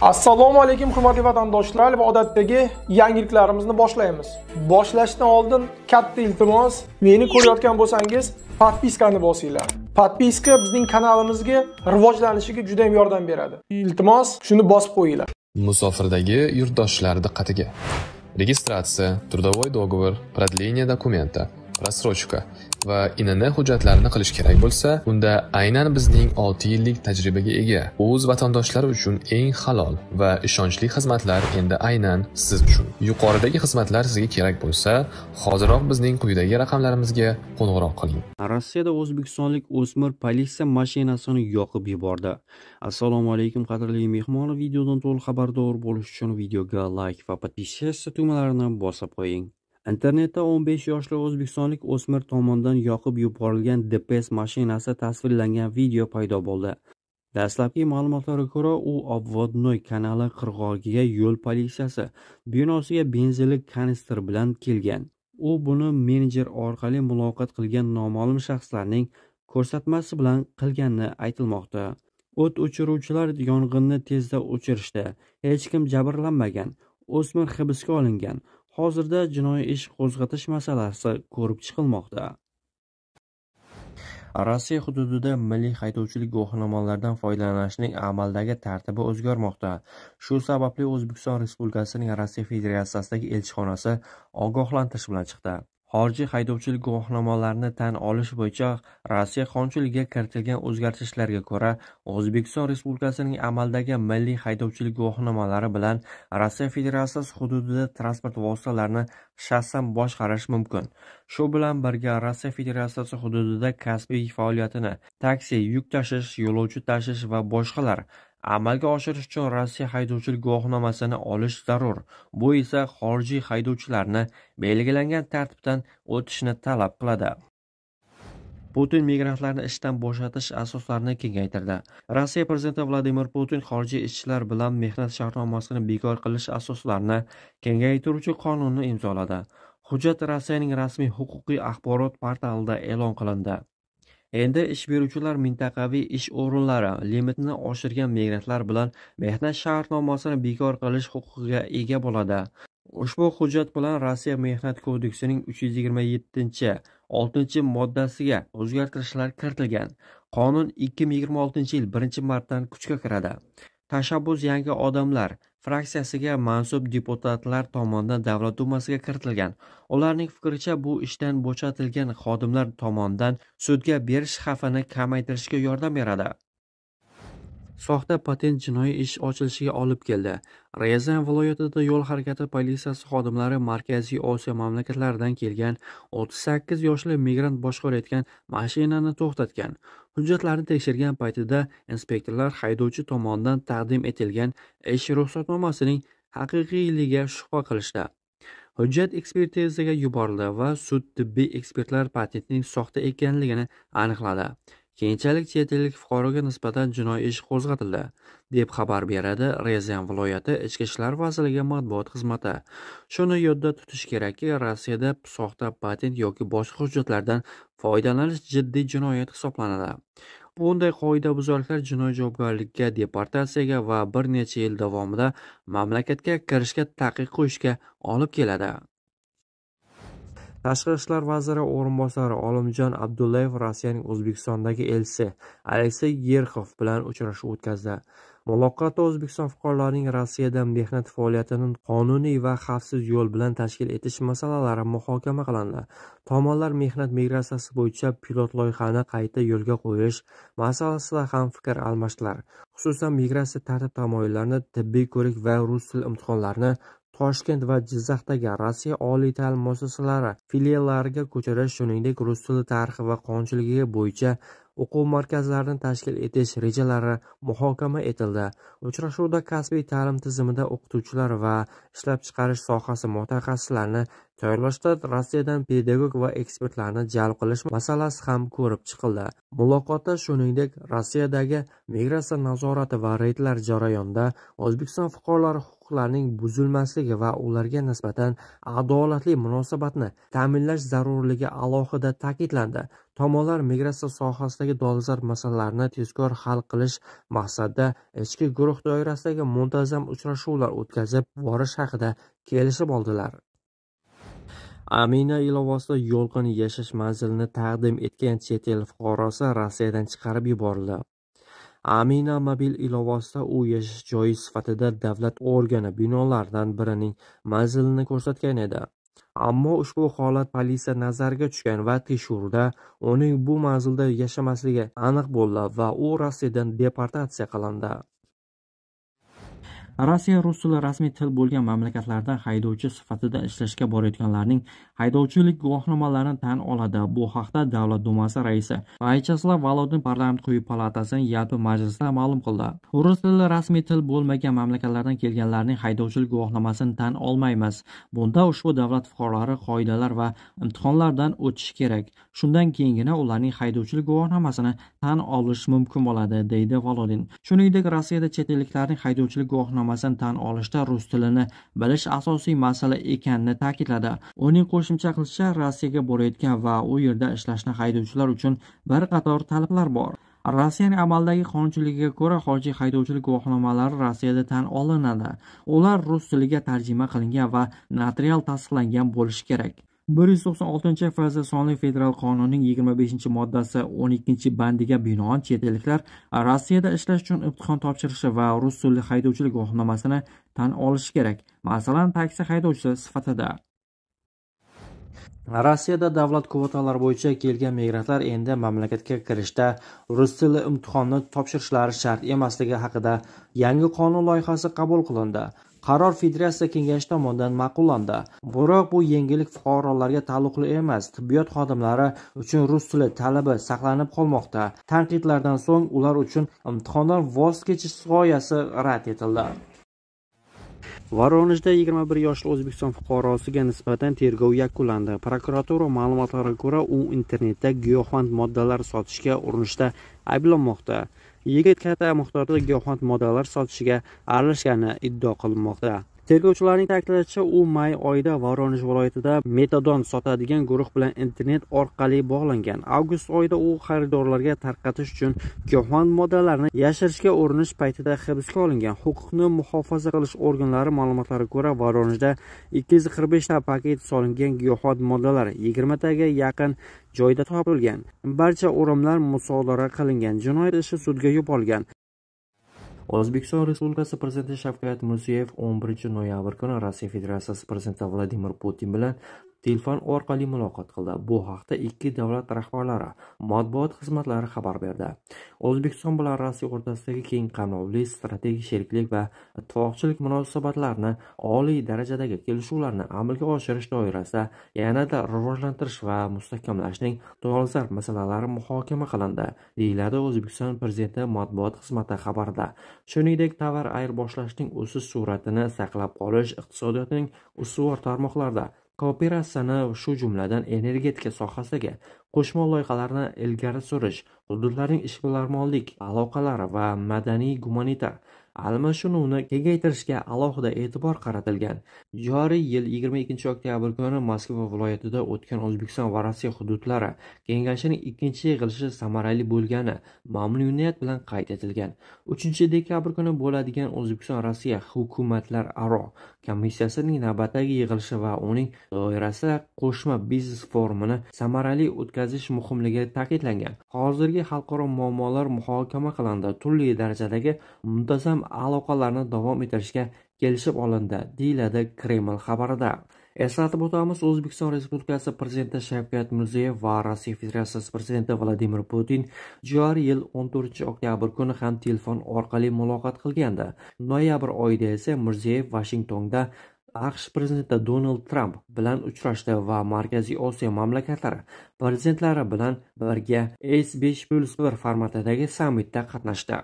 Assalomu alaykum hurmatli vatandoshlar va odatdagi yangiliklarimizni boshlaymiz. Boshlashdan oldin katta iltimos, meni ko'rayotgan bo'lsangiz, подписка ni bosinglar. Подписка bizning kanalimizga rivojlanishiga juda ham yordam beradi. Iltimos, shuni bosib qo'yinglar. Musofirdagi yurtdoshlar diqqatiga. Registratsiya, трудовой договор, продление документа, просрочка va ИНН hujjatlarini qilish kerak bo'lsa, unda aynan bizning 6 yillik tajribaga ega o'z vatandoshlari uchun eng halol va ishonchli xizmatlar endi aynan siz uchun. Yuqoridagi xizmatlar sizga kerak bo'lsa, hoziroq bizning quyidagi raqamlarimizga qo'ng'iroq qiling. Rossiyada o'zbekistonlik o'smir politsiya mashinasini yoqib yubordi. Assalomu alaykum qadrli mehmonlar, videodan to'liq xabardor bo'lish uchun videoga like va подписаться tugmalarini bosib qo'ying. Internetda 15 yoshli o'zbekistonlik o'smir tomonidan yoqib yuborilgan ДПС mashinasi tasvirlangan video paydo bo'ldi. Dastlabki ma'lumotlarga ko'ra, u Obvodnoy kanali qirg'og'iga yo'l politsiyasi binosiga benzinli kanistr bilan kelgan. U buni menejer orqali muloqot qilgan noma'lum shaxslarning ko'rsatmasi bilan qilgani aytilmoqda. O't o'chiruvchilar yong'inni tezda o'chirishdi. Hech kim jabrlanmagan. O'smir hibsga olingan. Hozirda jinoiy ish qo'zg'atish masalasi ko'rib chiqilmoqda. Rossiya hududida milliy haydovchilik guvohnomalaridan foydalanishning amaldagi tartibi o'zgarmoqda. Shu sababli O'zbekiston Respublikasining Rossiya Federatsiyasidagi elchixonasi ogohlantirish bilan chiqdi. Xorijiy haydovchilik guvohnomalarini tan olish bo'yicha Rossiya qonunchiligiga kiritilgan o'zgartirishlarga ko'ra, O'zbekiston Respublikasining amaldagi milliy haydovchilik guvohnomalari bilan Rossiya Federatsiyasi hududida transport vositalarini shaxsan boshqarish mumkin. Shu bilan birga Rossiya Federatsiyasi hududida kasbiy faoliyatini taksi, yuk tashish, yo'lovchi tashish va boshqalar amalga oshirish uchun Rossiya haydovchilik guvohnomasini olish zarur. Bu esa xorijiy haydovchilarni belgilangan tartibdan o'tishni talab qiladi. Putin migrantlarni ishdan bo'shatish asoslarini kengaytirdi. Rossiya prezidenti Vladimir Putin xorijiy ishchilar bilan mehnat shartnomasini bekor qilish asoslarini kengaytiruvchi qonunni imzoladi. Hujjat Rossiyaning rasmiy huquqiy axborot portalida e'lon qilindi. Endi ish beruvchilar mintaqaviy ish o'rinlari limitini oshirgan migrantlar bilan mehnat shartnomasini bekor qilish huquqiga ega bo'ladi. Ushbu hujjat bilan Rossiya Mehnat kodeksining 327-6-moddasiga o'zgartirishlar kiritilgan. Qonun 2026-yil 1-martdan kuchga kiradi. Tashabbus Yangi odamlar fraksiyasiga mansub deputatlar tomonidan Davlat dumasiga kiritilgan. Ularning fikricha, bu ishdan bo'shatilgan xodimlar tomonidan sudga berish xavfini kamaytirishga yordam beradi. Soxta patent jinoiy ish ochilishiga olib keldi. Ryazan viloyatida yo'l harakati politsiyasi xodimlari Markaziy Osiyo mamlakatlaridan kelgan 38 yoshli migrant boshqarayotgan mashinani to'xtatgan. Hujjatlarni tekshirgan paytida inspektorlar haydovchi tomonidan taqdim etilgan ish ruxsatnomasining haqiqiyligiga shubha qilishdi. Hujjat ekspertizaga yuborildi va sud tibbiy ekspertlar patentning soxta ekanligini aniqladi. Keyinchalik chet ellik fuqaroga nisbatan jinoiy ish qo'zg'atildi, deb xabar beradi Ryazan viloyati Ichki ishlar vazirligi matbuot xizmati. Shuni yodda tutish kerakki, Rossiyada soxta patent yoki boshqa hujjatlardan foydalanish jiddiy jinoyat hisoblanadi. Bunday qoidabuzarliklar jinoiy javobgarlikka, deportatsiyaga va bir necha yil davomida mamlakatga kirishga taqiq qo'yishga olib keladi. Tashqi ishlar vaziri o'rinbosari Olimjon Abdullayev Rossiyaning O'zbekistondagi elchisi Aleksey Yerxov bilan uchrashuv o'tkazdi. Muloqotda O'zbekiston fuqarolarining Rossiyada mehnat faoliyatini qonuniy va xavfsiz yo'l bilan tashkil etish masalalari muhokama qilindi. Tomonlar mehnat migratsiyasi bo'yicha pilot loyihani qayta yo'lga qo'yish masalasida ham fikr almashdilar. Xususan, migratsiya tartib-tamoyillarini, tibbiy ko'rik va rus tili imtihonlarini Toshkent va Jizzaxdagi Rossiya oliy ta'lim muassasalari filiallariga ko'chirish, shuningdek, rus tili tarixi va qonunchiligi bo'yicha o'quv markazlarini tashkil etish rejalari muhokama etildi. Uchrashuvda kasbiy ta'lim tizimida o'qituvchilar va ishlab chiqarish sohasi mutaxassislarini tayyorlashda Rossiyadan pedagog va ekspertlarni jalb qilish masalasi ham ko'rib chiqildi. Muloqotda shuningdek, Rossiyadagi migratsiya nazorati va reydlar jarayonida O'zbekiston fuqarolari huquqlarining buzilmasligi va ularga nisbatan adolatli munosabatni ta'minlash zarurligi alohida ta'kidlandi. Tomonlar migratsiya sohasidagi dolzarb masalalarni tezkor hal qilish maqsadida ichki guruh doirasidagi muntazam uchrashuvlar o'tkazib borish haqida kelishib oldilar. Amina ilovasida yo'lqin yashash manzilini taqdim etgan chet el fuqarosi Rossiyadan chiqarib yuborildi. Amina mobil ilovasida u yashash joyi sifatida davlat organi binolaridan birining manzilini ko'rsatgan edi. Ammo ushbu holat politsiya nazariga tushgan va tekshiruvda uning bu manzilda yashamasligi aniq bo'ldi va u Rossiyadan deportatsiya qilindi. Rossiya rus tili rasmiy til bo'lgan mamlakatlarda haydovchi sifatida ishlashga borayotganlarning haydovchilik guvohnomalarini tan oladi. Bu haqda Davlat Dumasi raisi Vyacheslav Volodin parlament quyi palatasining yalpi majlisida ma'lum qildi. Rus tili rasmiy til bo'lmagan mamlakatlardan kelganlarning haydovchilik guvohnomasini tan olmaymiz. Bunda ushbu davlat fuqarolari qoidalar va imtihonlardan o'tishi kerak. Shundan keyingina ularning haydovchilik guvohnomasini tan olish mumkin bo'ladi, deydi Volodin. Shuningdek, Rossiyada chet elliklarning haydovchilik guvohnomasini tan olishda rus tilini bilish asosiy masala ekanini ta'kidladi. Uning qo'shimcha qilishicha, Rossiyaga borayotgan va u yerda ishlashni haydovchilar uchun bir qator talablar bor. Rossiyaning amaldagi qonunchiligiga ko'ra, xorijiy haydovchilik guvohnomalari Rossiyada tan olinadi. Ular rus tiliga tarjima qilingan va notarial tasdiqlangan bo'lishi kerak. 196-FZ sonli federal qonunning 25-moddasi 12-bandiga binoan chet elliklar Rossiyada ishlash uchun imtihon topshirishi va rus tilli haydovchilik guvohnomasini tan olishi kerak. Masalan, taksi haydovchisi sifatida. Rossiyada davlat kvotalari bo'yicha kelgan migrantlar endi mamlakatga kirishda rus tili imtihonni topshirishlari shart emasligi haqida yangi qonun loyihasi qabul qilindi. Qaror Federatsiya Kengashi tomonidan ma'qullandi. Biroq bu yengillik fuqarolarga taalluqli emas. Tibbiyot xodimlari uchun rus tili talabi saqlanib qolmoqda. Tanqidlardan so'ng ular uchun imtihondan voz kechish g'oyasi rad etildi. Voronejda 21 yoshli O'zbekiston fuqarosiga nisbatan tergov yakunlandi. Prokuratura ma'lumotlariga ko'ra, u internetda giyohvand moddalar sotishga urinishda ayblanmoqda. Yigit katta miqdorda giyohvand moddalar sotishiga aralashgani iddao qilinmoqda. Tergovchilarning ta'kidlashicha, u may oyida Voronej viloyatida metadon sotadigan guruh bilan internet orqali bog'langan. Avgust oyida u xaridorlarga tarqatish uchun giyohvand moddalarni yashirishga urinish paytida hibsga olingan. Huquqni muhofaza qilish organlari ma'lumotlariga ko'ra, Voronejda 245 ta paket solingan giyohvand moddalar 20 taga yaqin joyda topilgan. Barcha o'rimlar musodara qilingan. Jinoyat ishi sudga yuborilgan. O'zbekiston Respublikasi Prezidenti Shavkat Mirziyoyev 11 noyabr kuni Rossiya Federatsiyasi Prezidenti Vladimir Putin bilan telefon orqali muloqot qildi. Bu haqda ikki davlat rahbarlari matbuot xizmatlari xabar berdi. O'zbekiston bilan Rossiya o'rtasidagi keng qamrovli strategik sheriklik va ittifoqchilik munosabatlarini oliy darajadagi kelishuvlarni amalga oshirish doirasida yanada rivojlantirish va mustahkamlashning dolzarb masalalari muhokama qilindi, deyiladi O'zbekiston Prezidenti matbuot xizmati xabarida. Shuningdek, tovar ayirboshlashning o'sish sur'atini saqlab qolish, iqtisodiyotning ustuvor tarmoqlarida kooperatsiyani, shu jumladan energetika sohasidagi qo'shma loyihalarni ilgari surish, hududlarning ishbilarmonlik aloqalari va madaniy-gumanitar almashinuvni kengaytirishga alohida e'tibor qaratilgan. Joriy yil 22 oktyabr kuni Moskva viloyatida o'tgan O'zbekiston va Rossiya hududlari kengashining ikkinchi yig'ilishi samarali bo'lgani mamnuniyat bilan qayd etilgan. 3 dekabr kuni bo'ladigan O'zbekiston Rossiya hukumatlararo komissiyasining navbatdagi yig'ilishi va uning doirasida qo'shma biznes forumini samarali o'tkazish muhimligi ta'kidlangan. Hozirgi xalqaro muammolar muhokama qilindi, turli darajadagi muntazam aloqalarni davom ettirishga kelishib olindi, deyiladi Kreml xabarida. Eslatib o'tamiz, O'zbekiston Respublikasi Prezidenti Shavkat Mirziyoyev va Rossiya Federatsiyasi Prezidenti Vladimir Putin joriy yil 14 oktyabr kuni ham telefon orqali muloqot qilgandi. Noyabr oyida esa Mirziyoyev Vashingtonda AQSh prezidenti Donald Tramp bilan uchrashdi va Markaziy Osiyo mamlakatlari prezidentlari bilan birga S5+1 formatidagi sammitda qatnashdi.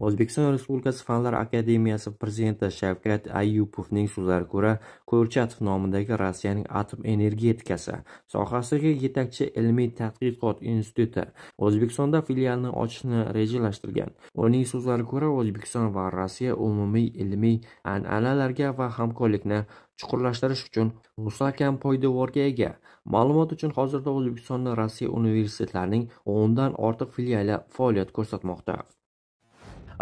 O'zbekiston Respublikasi Fanlar Akademiyasi prezidenti Shavkat Ayupovning so'zlariga ko'ra, Kurchatov nomidagi Rossiyaning atom energetikasi sohasidagi yetakchi ilmiy tadqiqot instituti O'zbekistonda filialini ochishni rejalashtirgan. Uning so'zlariga ko'ra, O'zbekiston va Rossiya umumiy ilmiy an'analarga va hamkorlikni chuqurlashtirish uchun mustahkam poydevorga ega. Ma'lumot uchun, hozirda O'zbekistonda Rossiya universitetlarining 10 dan ortiq filiali faoliyat ko'rsatmoqda.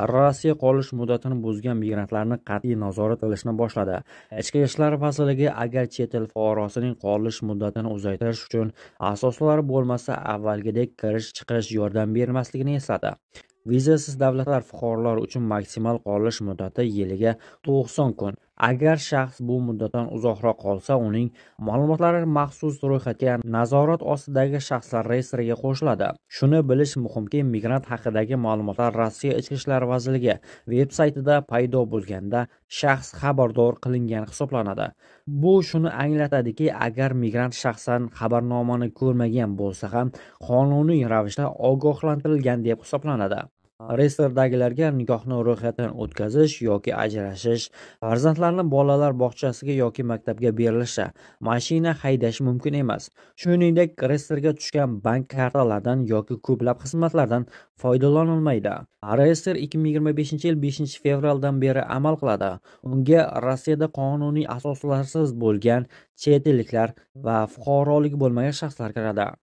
Rossiya qolish muddatini buzgan migrantlarni qat'iy nazorat qilishni boshladi. Ichki ishlar vazirligi agar chet el fuqarosining qolish muddatini uzaytirish uchun asoslari bo'lmasa, avvalgidek kirish-chiqish yordam bermasligini eslatdi. Vizasiz davlatlar fuqarolari uchun maksimal qolish muddati yiliga 90 kun. Agar shaxs bu muddatdan uzoqroq qolsa, uning ma'lumotlari maxsus ro'yxatga nazorat ostidagi shaxslar reyestriga qo'shiladi. Shuni bilish muhimki, migrant haqidagi ma'lumotlar Rossiya Ichki ishlar vazirligi veb-saytida paydo bo'lganda shaxs xabardor qilingan hisoblanadi. Bu shuni anglatadiki, agar migrant shaxsan xabarnomani ko'rmagan bo'lsa ham, qonuniy ravishda ogohlantirilgan deb hisoblanadi. Reyestrdagilarga nikohni ro'yxatdan o'tkazish yoki ajrashish, farzandlarni bolalar bog'chasiga yoki maktabga berilishi, mashina haydash mumkin emas. Shuningdek, reyestrga tushgan bank kartalaridan yoki ko'plab xizmatlardan foydalanilmaydi. Reyestr 2025-yil 5-fevraldan beri amal qiladi. Unga Rossiyada qonuniy asoslarsiz bo'lgan chet elliklar va fuqaroligi bo'lmagan shaxslar kiradi.